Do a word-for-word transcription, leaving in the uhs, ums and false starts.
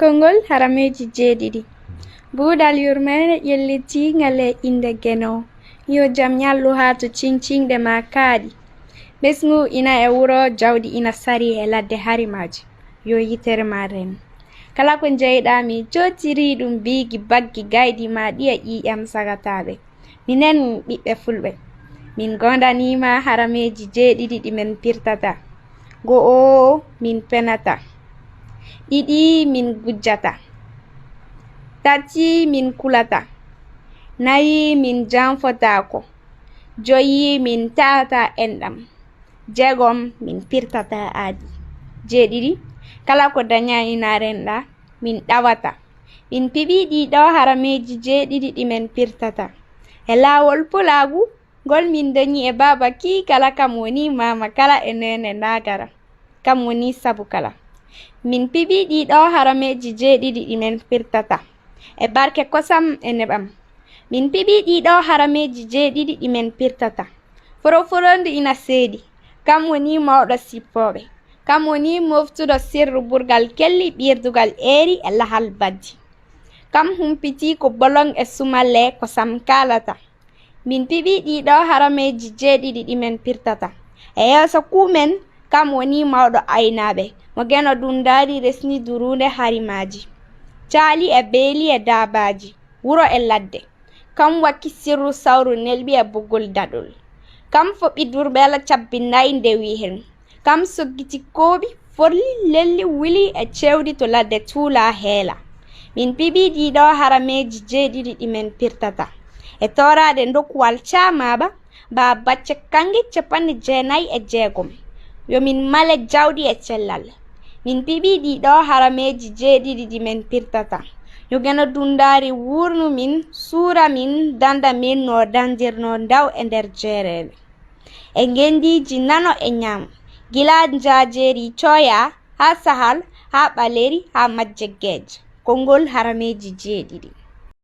Konngol harameeji jeeɗiɗi. Buuɗal yurmeende ƴellitiingal e innde Geno. Yo jam ñallu haa to ciŋciŋɗe maa kaaɗi. Ɓesngu ina e wuro, jawɗi ina sari e ladde harimaaji. Yo yitere maa ren. Kala ko njeyɗaa mi jootirii ɗum biigi baggi gayɗi maa ɗi e ƴiiƴam sagataaɓe. Minen ɓiɓɓe fulɓe, min ngoondaniima harameeji jeeɗiɗi ɗi men pirtata. Go'o min penata. Ɗiɗi min gujjata. Tati min kulata. Nayi min janfotaako. Joyi min ta'ata enɗam. Jeegom min pirtata aadi. Jeeɗiɗi, kala ko dañaa ina renɗa, min ɗawata. Min piɓi ɗii ɗoo harameeji jeeɗiɗi ɗi men pirtata. E laawol pulaagu, ngol min dañi e baaba kii kala kam woni maama kala e neene naagara. Kam woni sabu kala. Min piɓi ɗii ɗoo harameeji jeeɗiɗi ɗi men pirtata. E barke kosam e neɓam. Min piɓi ɗii ɗoo harameeji jeeɗiɗi ɗi men pirtata. Foroforondu ina seedi. Kam woni mawɗo sippooɓe. Kam woni moftuɗo sirru burgal kelli ɓiirdugal eeri e lahal baddi. Kam humpitii ko bolon e sumalle kosam kaalata. Min piɓi ɗii ɗoo harameeji jeeɗiɗi ɗi men pirtata. E yeeso kuu men, kam woni mawɗo aynaaɓe, mo Geno Dunndaari resni duruunde harimaaji. Caali e beeli e daabaaji, wuro e ladde. Kam wakki sirru sawru nelɓi e bugol daɗol. Kam foɓi durbeela cabbinnayi ndewi heen. Kam soggiti kooɓi, forli, lelli, wuli e cewɗi to ladde tuula heela. Min piɓi ɗii ɗoo harameeji jeeɗiɗi ɗi men pirtata. E tooraade ndokuwal caamaaba, baa bacce kaŋŋe capanɗe jeenayi e jeegom. Yo min male jawɗi e cellal. Min piɓi ɗii ɗoo harameeji jeeɗiɗi ɗi men pirtata. Yo Geno Dunndaari wuurnu min, suura min, dannda min no danndirnoo ndaw e nder jeereende. E ngenndiiji nano e ñaamo, gila njaajeeri Cooya haa Sahal, haa Ɓaleeri, haa Majjeggeeje. Konngol harameeji jeeɗiɗi.